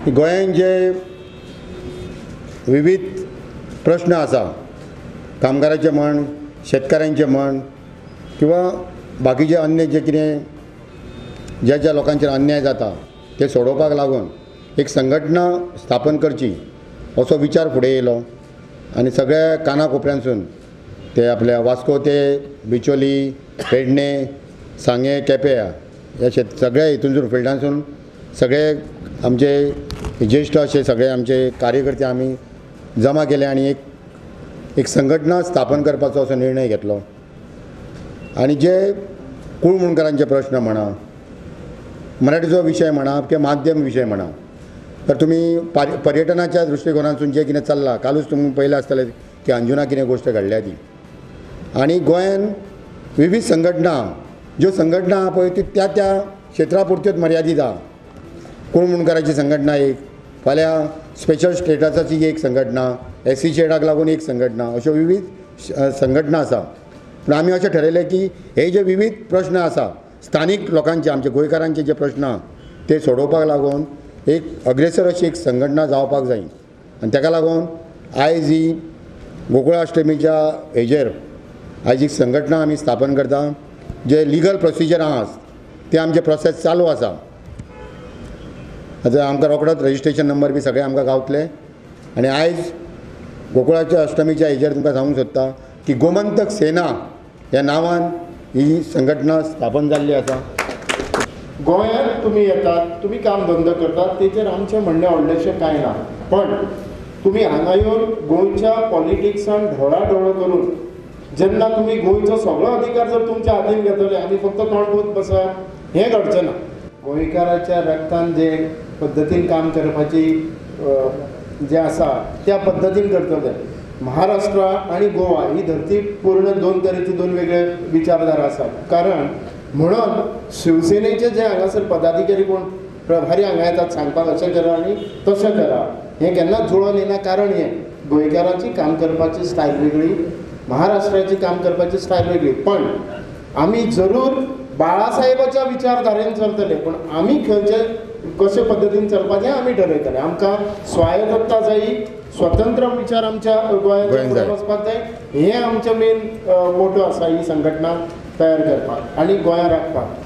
गोंयांत जे विविध प्रश्न आसा, कामगाराचे म्हण, शेतकारांचे म्हण किंवा बाकीचे अन्य जे कितें ज्या ज्या लोकांचेर अन्याय जाता ते सोडोवपाक लागून एक संघटना स्थापन करची असो विचार फुडें येयलो आनी सगळ्या काना कोपऱ्यांसून ते आपल्या वास्को ते बिचोली, पेडणे, सांगे, केप्या ह्या शेत सगळ्या हितूनसून फिल्डांसून सगळे आमचे ज्येश्ठ अशे सगळे आमचे कार्यकर्ते आमी जमा केले आनी एक एक संघटना स्थापन करपाचो असो निर्णय घेतलो. आनी जे कुळमुणकरांचे प्रश्न म्हणा, मराठीचो विशय म्हणा किंवा माध्यम विशय म्हणा, तर तुमी पर्यटनाच्या दृश्टिकोनातून जें कितें चल्लां, कालूच तुमी पळयलां आसतलें की अंजुना कितें गोश्ट घडल्या ती. आनी गोंयांत विविध संघटना, ज्यो संघटना आहा पळय त्यो त्या त्या क्षेत्रा पुरत्योच मर्यादीत आहा. कुळमुणकराची संघटना एक, फाल्यां स्पेशल स्टेटसाची एक संघटना, एस सी शेडाक लागून एक संघटना, अश्यो विविध संघटना आसा. पूण आमी अशें ठरयलें की हे जे विविध प्रश्न आसा स्थानीक लोकांचे, आमचे गोंयकारांचे जे प्रश्न आहा ते सोडोवपाक लागून एक अग्रेसर अशी एक संघटना जावपाक जाय. आनी ताका लागून आयज ही गोकुळाष्टमीच्या हेजेर आयज एक संघटना आमी स्थापन करता. जे लिगल प्रोसिजर आहा ते आमचे प्रोसेस चालू आसा. आतां आमकां रोखडोच रजिस्ट्रेशन नंबर बी सगळे आमकां गावतले. आनी आयज गोकुळाच्या अष्टमीच्या हेजेर तुमकां सांगूंक सोदता की गोमंतक सेना ह्या नांवान ही संघटना स्थापन जाल्ली आसा. गोंयांत तुमी येतात, तुमी काम धंदो करतात, तेचेर आमचें म्हणणें व्हडलेंशें कांय ना, पण तुमी हांगा येवन गोंयच्या पॉलिटिक्सान ढोळाढोळ करून जेन्ना तुमी गोंयचो सगळो अधिकार जर तुमच्या हातीन घेतले आनी फक्त तोंड पळोवत बसप हें घडचें ना. गोंयकाराच्या रक्तान जे पद्दतीन काम करपाची जें आसा त्या पद्दतीन करतले. महाराष्ट्र आनी गोवा ही धरती पूर्ण दोन तरेची दोन वेगळे विचारधारा आसात. कारण म्हणून शिवसेनेचे जे हांगासर पदाधिकारी कोण प्रभारी हांगा येतात सांगपाक अशें करा आनी तशें करा, हें केन्नाच जुळोन येना. कारण हें गोंयकाराची काम करपाची स्टायल वेगळी, महाराष्ट्राची काम करपाची स्टायल वेगळी. पण आमी जरूर बाळासाहेबाच्या विचारधारेन चलतले, पण आमी खंयचे कशे पद्दतीन चलपाचें आमी ठरयतले. आमकां स्वायत्तता जायी, स्वतंत्र विचार आमच्या गोंयांत वचपाक जाय, हें आमचें मेन मोटो आसा ही संघटना तयार करपाक आनी गोंया राखपाक.